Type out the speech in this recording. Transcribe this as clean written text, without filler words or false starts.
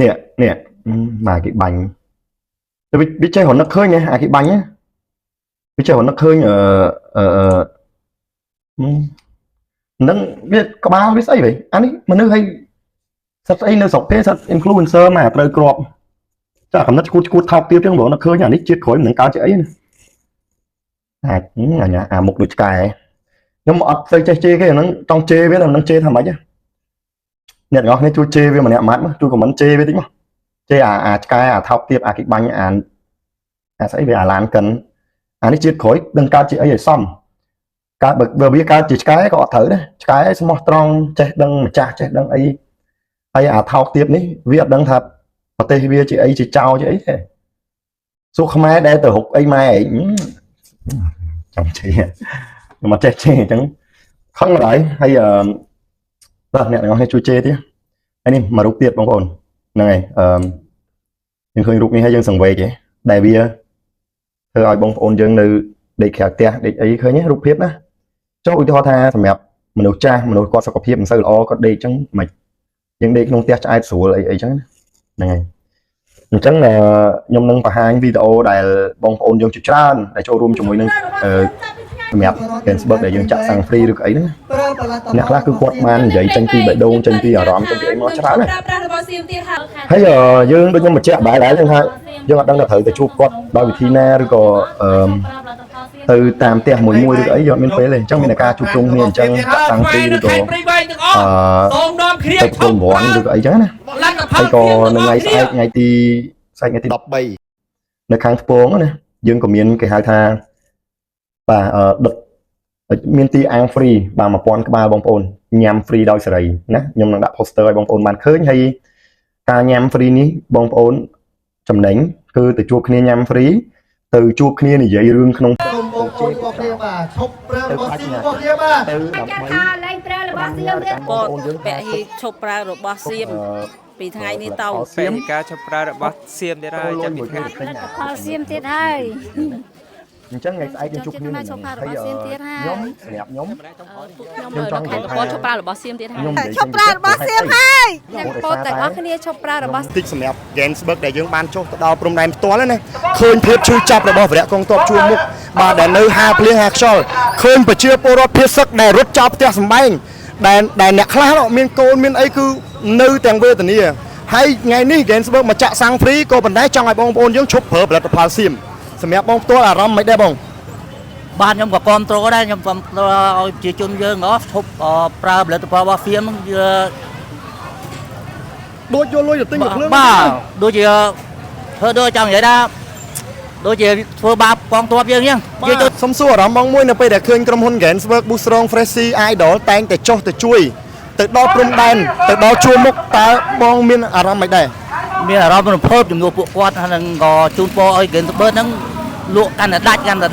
នេះនេះមកគេបាញ់តែវាចេះរនឹកឃើញណាអាគេបាញ់ណាវាចេះរនឹកឃើញអឺអឺនឹងវាក្បាលវាស្អីវិញអានេះមនុស្សឲ្យសិតស្អីនៅស្រុកគេសិត influencer មកត្រូវក្របចាកំណត់ឈួតឈួតថោកទៀតចឹងបងនឹកឃើញអានេះជាតិក្រោយមិននឹងកើតជាអីណាអាចអាញអាមុខដូចឆ្កែខ្ញុំអត់ទៅចេះជេរគេហ្នឹងចង់ជេរវាហ្នឹងជេរថាម៉េចអ្នកទាំងអស់គ្នាជួយជេរវាម្នាក់ម៉ាត់មកជួយ comment ជេរវាតិចមកជេរអាអាឆ្កែអាថោកទៀតអាគេបាញ់អាអាស្អីវាអាឡានកិនអានេះជាតិក្រោយដឹងកើតជាអីឲ្យសមកើតបើវាកើតជាឆ្កែក៏អត់ត្រូវដែរឆ្កែស្មោះត្រង់ចេះដឹងម្ចាស់ចេះដឹងអីហើយអាថោកទៀតនេះវាអត់ដឹងថាប្រទេសវាជាអីជាចោលជាអីទេសួរខ្មែរដែលទៅរុកអីម៉ែឯងចង់ជេរខ្ញុំអត់ចេះជេរអញ្ចឹងខឹងហើយហើយអឺបាទអ្នកទាំងអស់គ្នាជួយជេរទៀតហើយនេះមួយរូបទៀតបងប្អូនហ្នឹងហើយអឺយើងឃើញរូបនេះហើយយើងសង្វេគឯងដែលវាធ្វើឲ្យបងប្អូនយើងនៅដេកក្រៅផ្ទះដេកអីឃើញទេរូបភាពណាចុះឧទាហរណ៍ថាសម្រាប់មនុស្សចាស់មនុស្សគាត់សុខភាពមិនសូវល្អគាត់ដេកអញ្ចឹងមិនយើងដេកក្នុងផ្ទះឆ្អែតស្រួលអីអីចឹងណាហ្នឹងហើយអញ្ចឹងខ្ញុំនឹងបង្ហាញវីដេអូដែលបងប្អូនយើងជាច្រើនដែលចូលរួមជាមួយនឹងសម្រាប់ Facebook ដែលយើងចាក់សាំង free ឬក៏អីហ្នឹងអ្នកខ្លះគឺគាត់បាននិយាយចេញពីបេះដូងចេញពីអារម្មណ៍ចេញពីអីមកច្រើនណា ប្រើប្រាស់របស់សៀមទៀតហើយ ហើយយើងដូចខ្ញុំបញ្ជាក់បែរដែរយើងថាយើងអត់ដឹងថាត្រូវទៅជួបគាត់ដោយវិធីណាឬក៏អឺទៅតាមផ្ទះមួយមួយឬក៏អីយើងអត់មានពេលទេអញ្ចឹងមានតែការជួបជុំគ្នាអញ្ចឹងចាក់សាំង free ឬក៏ ព្រៃវែងទាំងអស់ អឺ សូមនាំគ្នា ទៅប្រគល់រង្វាន់ឬក៏អីចឹងណា លទ្ធផល ហើយក៏នៅថ្ងៃស្អែកថ្ងៃទីស្អែកថ្ងៃទី 13 នៅខាងត្បូងណាយើងក៏មានគេហៅថាបាទដុតមានទីអាំង free បាទ1000ក្បាលបងប្អូនញ៉ាំ free ដោយសេរីណាខ្ញុំនឹងដាក់ poster ឲ្យបងប្អូនបានឃើញហើយការញ៉ាំ free នេះបងប្អូនចំណេញគឺទៅជួបគ្នាញ៉ាំ free ទៅជួបគ្នានិយាយរឿងក្នុង សូមបងប្អូនរបស់គ្នាបាទឈប់ប្រើរបស់សៀមរបស់គ្នាបាទ ទៅដើម្បី ថាលែងប្រើរបស់សៀមទៀត ពតពហិឈប់ប្រើរបស់សៀមពីថ្ងៃនេះទៅ សៀម ពហិការឈប់ប្រើរបស់សៀមទៀតហើយចាប់ពីថ្ងៃ ផលិតផលសៀមទៀតហើយ អញ្ចឹងថ្ងៃស្អែកយើងជួបគ្នា ឈប់ប្រើរបស់សៀមទៀតហើយ ខ្ញុំសម្រាប់ខ្ញុំ ពួកខ្ញុំនៅខេត្តកពតឈប់ប្រើរបស់សៀមទៀតហើយ ខ្ញុំនិយាយ ឈប់ប្រើរបស់សៀមហើយ អ្នកពោតទាំងអស់គ្នាឈប់ប្រើរបស់ តិចសម្រាប់ Gainsbourg ដែលយើងបានចុះទៅដល់ព្រំដែនផ្ទាល់ណាឃើញភាពឈឺចាប់របស់វរៈកងទ័ពជួរមុខបាទដែលនៅហាភ្លៀងហាខ្យល់ឃើញប្រជាពលរដ្ឋភៀសសឹកដែលរត់ចោលផ្ទះសម្បែងដែលដែលអ្នកខ្លះមានកូនមានអីគឺនៅទាំងវេទនាហើយថ្ងៃនេះ Gainsbourg មកចាក់សាំង free ក៏ប៉ុន្តែចង់ឲ្យបងប្អូនយើងឈប់ប្រើផលិតផលសៀមសម្រាប់បងផ្ទាល់អារម្មណ៍មិនដែរបង បាទខ្ញុំក៏គ្រប់គ្រងដែរខ្ញុំគ្រប់គ្រងឲ្យប្រជាជនយើងអស់ឈប់ប្រើផលិតផលរបស់សៀមហ្នឹងវា ដូចយកលុយទៅទិញកំភ្លើង បាទដូចជាធ្វើដូចចង់និយាយថាដូចជាធ្វើបាបកងទ័ពយើងអញ្ចឹងនិយាយទៅ សុំសួរអារម្មណ៍បងមួយនៅពេលដែលឃើញក្រុមហ៊ុន Gainsbourg Boostrong Freshy Idol តែងតែចុះទៅជួយទៅដល់ព្រំដែនទៅដល់ជួរមុខតើបងមានអារម្មណ៍មិនដែរ មានអារម្មណ៍រំភើបចំនួនពួកគាត់ហើយនឹងក៏ជូនពរឲ្យ Gainsbourg ហ្នឹងលក់កាន់តែដាច់កាន់តែ